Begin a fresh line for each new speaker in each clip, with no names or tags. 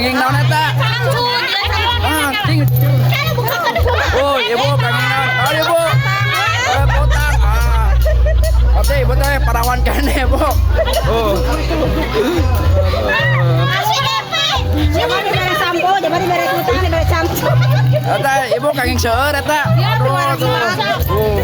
Kenging naon eta? Ah, cing. Oh, Ibu kenging naon? Oh, Ibu. Eh, kutang. Ah. Berarti Ibu teh parawan keneh, Bu. Oh.
Jangan diberi sampo, jangan diberi kutang, diberi sampo.
Eta Ibu kenging seueur eta. Aduh, tuh. Oh.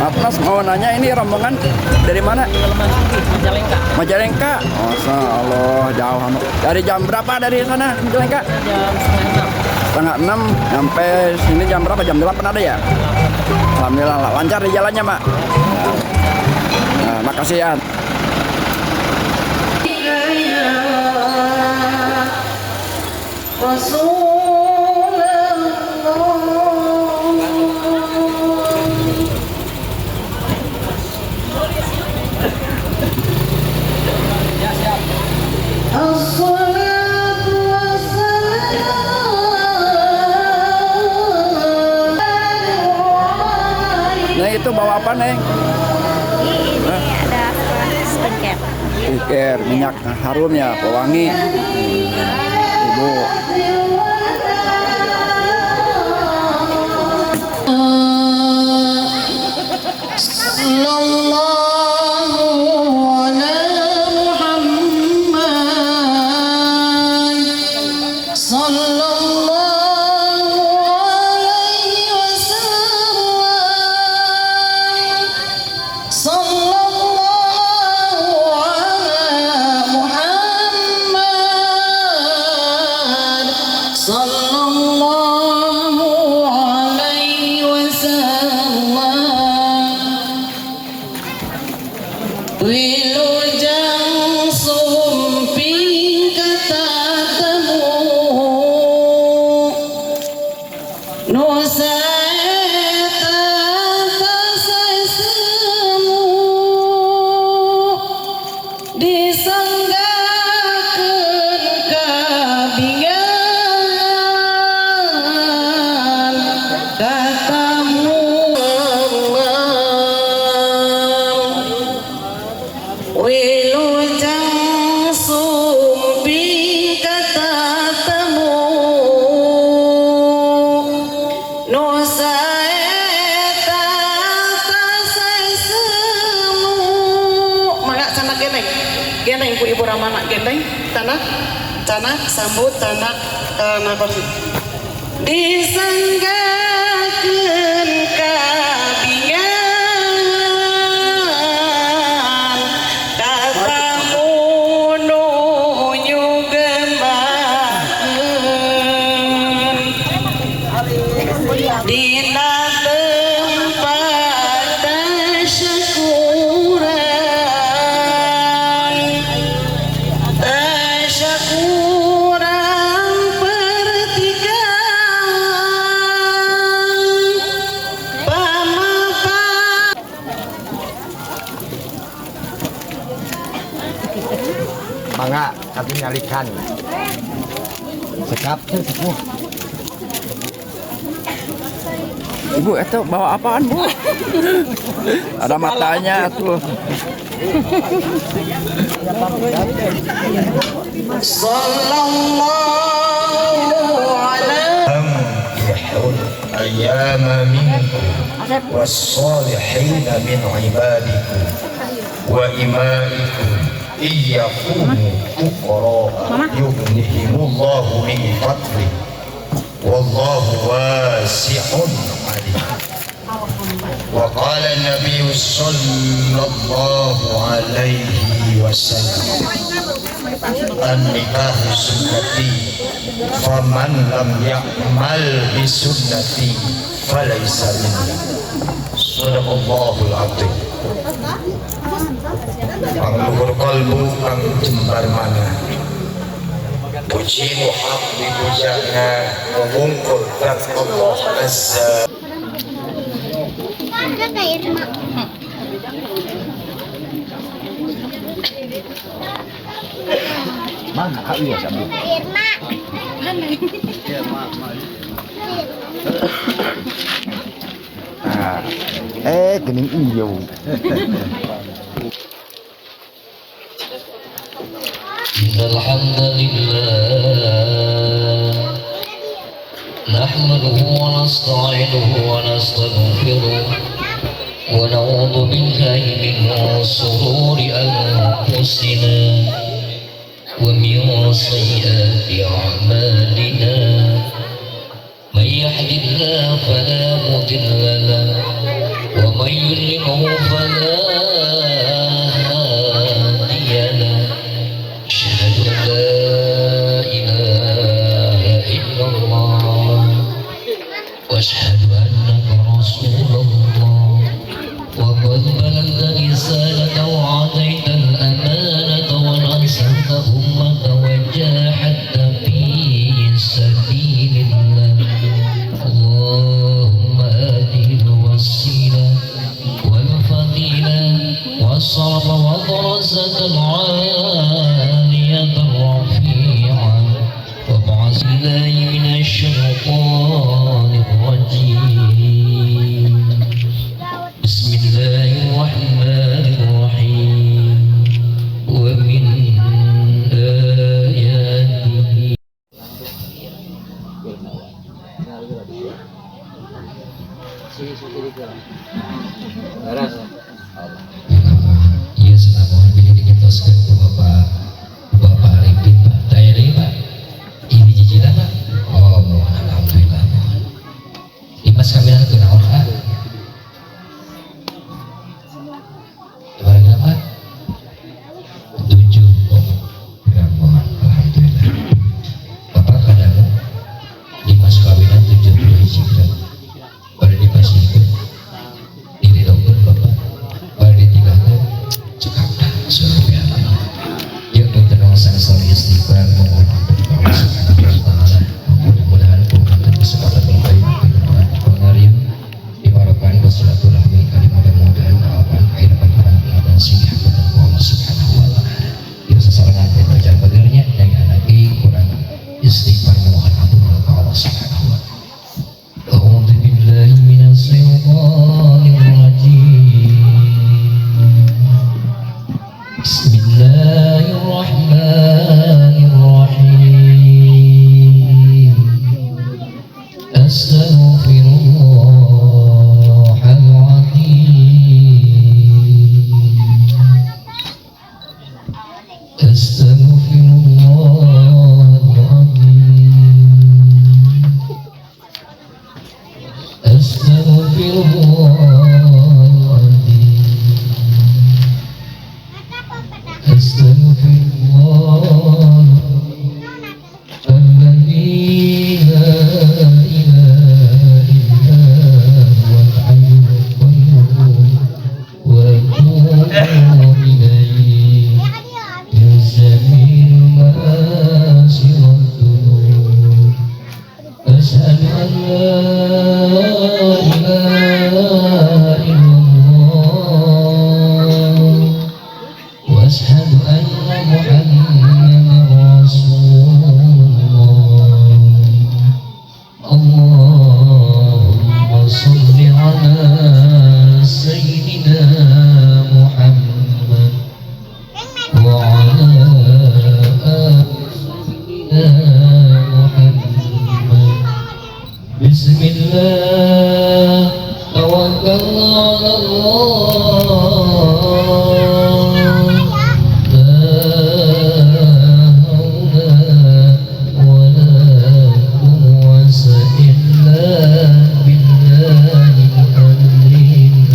Maaf, Mas, mau nanya, ini rombongan dari mana?
Majalengka.
Majalengka. Oh, Allah, jauh anu. Dari jam berapa dari sana Majalengka?
Jam 5.30.
5.30, sampai sini jam berapa? Jam 8 ada ya? Alhamdulillah lancar di jalannya, Mak. Nah, makasih ya.
رسول الله. الصلاة والسلام.
Nah, itu bawa apa, Neng?
Ini ada skincare.
Skincare, minyak harum ya, pewangi. Ibu.
صلى الله على محمد صلى الله عليه وسلم صلى الله على محمد صلى الله عليه وسلم. Wilujeng sumping katatamu nu sae tansah semu disanggakeun kabingahan katamu Allah. Wilujeng sumping katatamu nu sae tansah semu. Mangga candak genteng, genteng ku Ibu Ramana, genteng tanah tanah sambut tanah tanah kursi disanggakeun kabingahan katamu nu nyugemakeun dina tempat tasyakuran tasyakuran pertikahan pamapa.
Mangga abdi nyalikan. Cekap teh sepuh.
Ibu itu bawa apaan, Bu? Ada matanya tuh.
صلى الله على
أنكحوا الأيام منكم والصالحين من عبادكم وإمائكم إن يكونوا فقراء يغنهم الله من فضله والله واسع عليم. Wa qala an-nabiy sallallahu alaihi wasallam, an-nikahu sunnati faman lam ya'mal bi sunnati falaysa minni. Sadaqallahul azim. Pangluhur kalbu kang jembar mana, puji nu hak dipujana wungkul zat Allah Azza.
Mana kak iya sambil. Gening iyo.
Alhamdulillah nahmaduhu wa nasta'inuhu wa nastaghfiruh wa na'udzu billahi min shururi anfusina wa min sayyiati a'malina. Man yahdihillahu fala mudilla lahu wa man yudlilhu fala hadiya lahu. Asyhadu an la ilaha illallah wa asyhadu annaka rasulullah. Wa qad balagta risalata wa adaita al-amanata wa nasahta ummata wa jahadta fi sabilillah. Allahumma atihi al-wasila wal fadila was-sabra wa darajata al-aliyata ar-rafi'a wa ba'ath billahi minasy syaithanir rajim. Bismillahirrahmanirrahim. Wa min ayatihi. Iya, senang pilih dikitoskeun ku Bapak Bapak Arifin Pak. Daya deui Pak. Ini jijilan Pak. Oh, mohon alhamdulillah mohon. Imas kawinan kunaon Pak? Barang Pak? 7. Oh, kurang mohon alhamdulillah. Bapak kadang dimas kawinan 70 hiji gram. Pada dipasihkeun diridokeun Bapak. Pada ditinggalkeun cekap dah surga. Yuk kita sang istighfar mohon ampun kepada Allah Subhanahu wa taala. Mudah-mudahan punten kesempatan baik dengan pengarian diharapkan bersilaturahmi kali mudah-mudahan awan kehidupan orang dan sing dihapunten ku Allah Subhanahu wa taala. Ieu sasarengan teh belajar bagernya dengan lagi kurang istighfar mohon ampun kepada Allah Subhanahu wa taala. A'udzu billahi minasy syaithanir rajim. Bismillahirrahmanirrahim. Astaghfirullahal azim. Astaghfirullahal azim. Astaghfirullahal azim. Astaghfirullah alladzi la ilaha illa huwal hayyul qayyum wa atubu ilaihi ya jamil ma'asi wad-dzunub. Asyhadu an la ilaha illallah wa asyhadu anna Muhammadan Rasulullah. Allahumma shalli ala sayyidina Muhammad wa ala ali sayyidina Muhammad. Bismillah tawakkalna ala Allah. La hawla wa la quwwata illa billahil aliyyil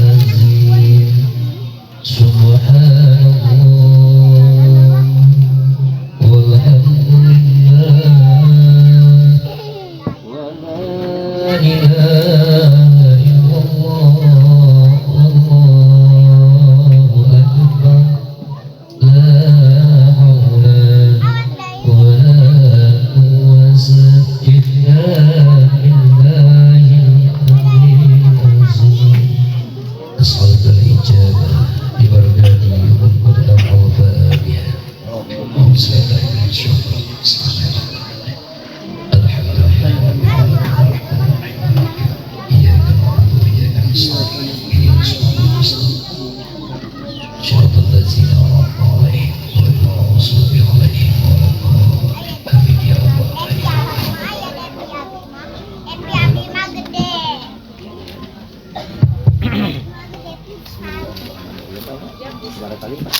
Berapa kali Pak?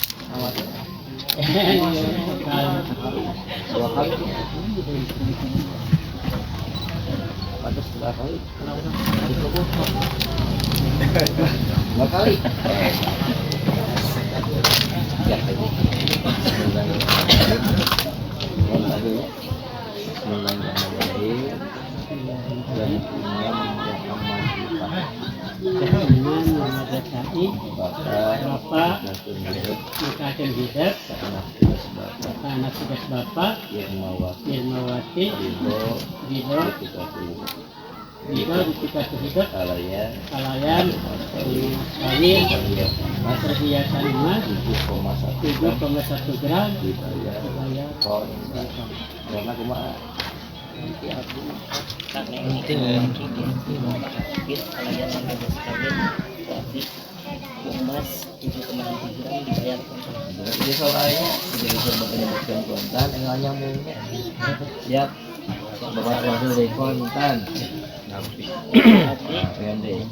Dua kali. Pantas dua kali. Dua kali. Ya,
Bapak nikahkan hidup anak tugas Bapak Irmawati Ridho Ridho dikasih hidup kalayan kawin perhiasan emas 7,1 gram dibayar
karena kumaha
emas 7,7 gram dibayar kontan.
Jadi soalnya jadi bapak menyebutkan kontan, enggak nyambungnya. Siap. Bapak langsung dari kontan. Abdi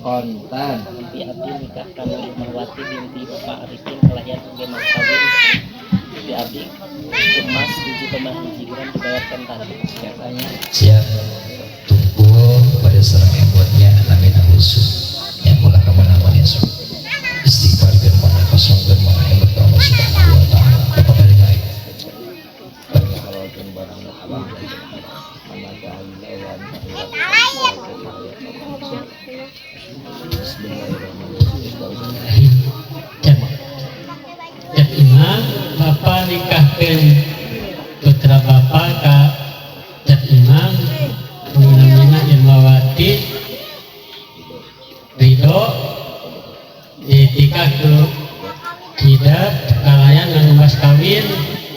kontan.
Abdi abdi nikahkan Irmawati binti Bapak Arifin kelahiran sebagai mas kawin. Abdi abdi emas 7,7 gram dibayar kontan.
Siapanya?
Siap. Tunggu pada serang emotnya nami nanggusu. Yang ulah kemana-mana esok. Istighfar germana kosong germana emot ke Allah Subhanahu wa Ta'ala. Bapak dari ngaik.
Cek Imam, Bapak nikahkan putra Bapak ke Cek Imam namina Irmawati Ridho ditikah ke hidup kalayan dan mas kawin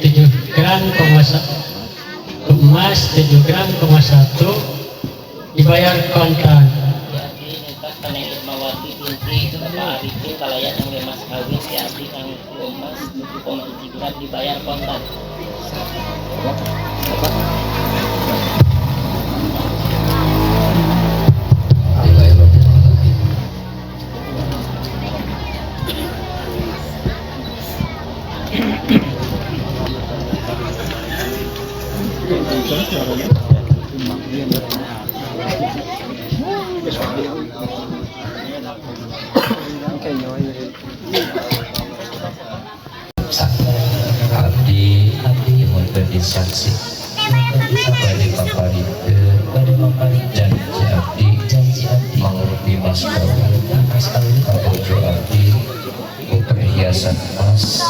7 gram emas 7 gram 1 dibayar kontan.
Irmawati binti Bapak Arifin kalayan yang mas kawin si abdi kang emas 7,1 gram dibayar kontan.
Abdi nyuhunkeun saksi bade paparikeun janji abdi mangrupi mas kawin kabojo abdi ku perhiasan emas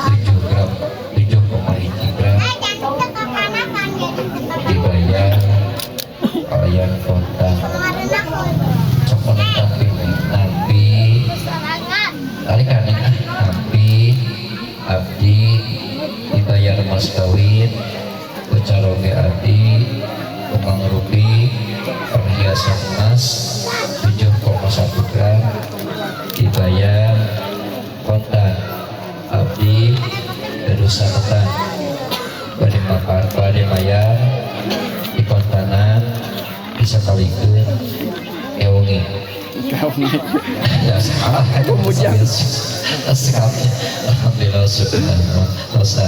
7 gram 7,1 gram dibayar kalian kontan sok nampi nampi tarikan nampi abdi dibayar mas kawin ucaroge abdi kumangrupi perhiasan emas 7,1 gram dibayar kontan abdi berusaha bade makar bade mayar di kontanan bisa kalikeun ewengi. Ya salah sekali. Alhamdulillah subhanallah. Dosa.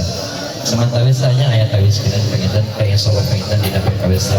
Sementara saya ayat tawis kita pengitan pengen sholat pengitan di dalam kawis.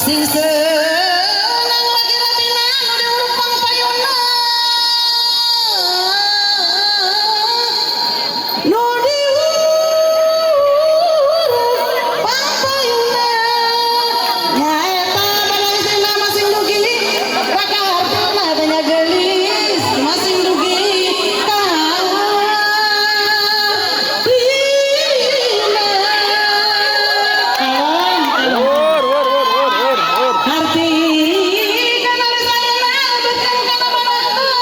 Masing senang lagi rabina nu diuruk pangpayuna nu diuruk pangpayuna nyaeta badan istrina masing dugi raka hartina tanya geulis masing dugi ka hartina.
Ur ur ur ur ur ur.
Arti kana ayeuna lebetkeun kana manahna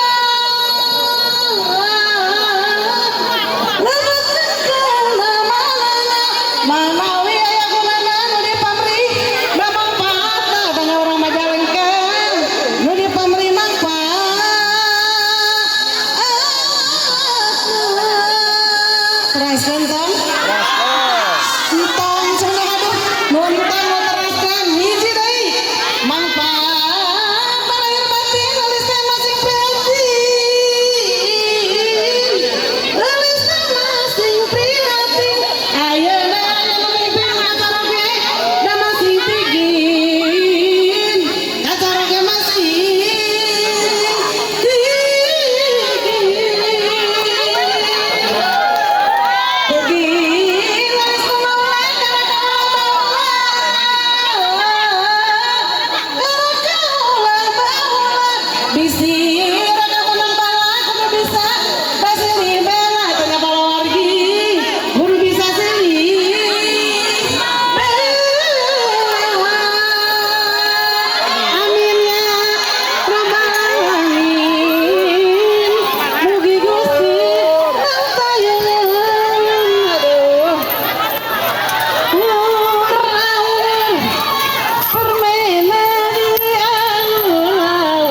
lebetkeun kana manahna manawi aya gunana nu dipamri bamangpaatna tanya urang Majalengka nu dipamri mangpaatna. Teraskeun tong entong cenah aduh nuntang nu teraskeun hiji deui mangpaat lahir batin leulis teh masing prihatin leulis teh masing prihatin ayeuna anu mimpin acara ge da masing tigin acara ge masing tigin. Dugi laris kumaula kana kaula baula kana kaula baula bisi raka menang bala kudu bisa basiri bela tanya palawargi kudu bisa silih bela. Amin ya rabbal alamin mugi Gusti nangtayeun aduh Nur aur permainan di alur.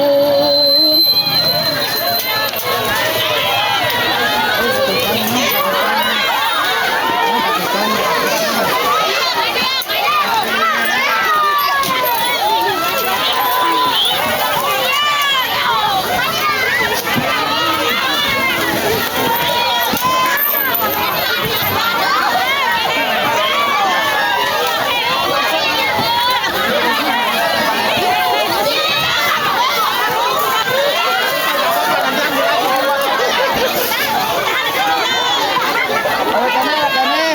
Ayo kene kene.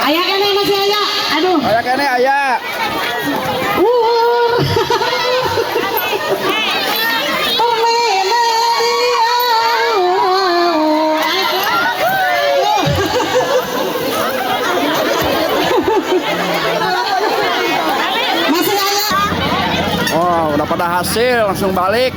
Aya kene masih aya. Aduh.
Aya kene aya.
Ur. Permainan di alur. Masih aya.
Oh, udah pada hasil langsung balik.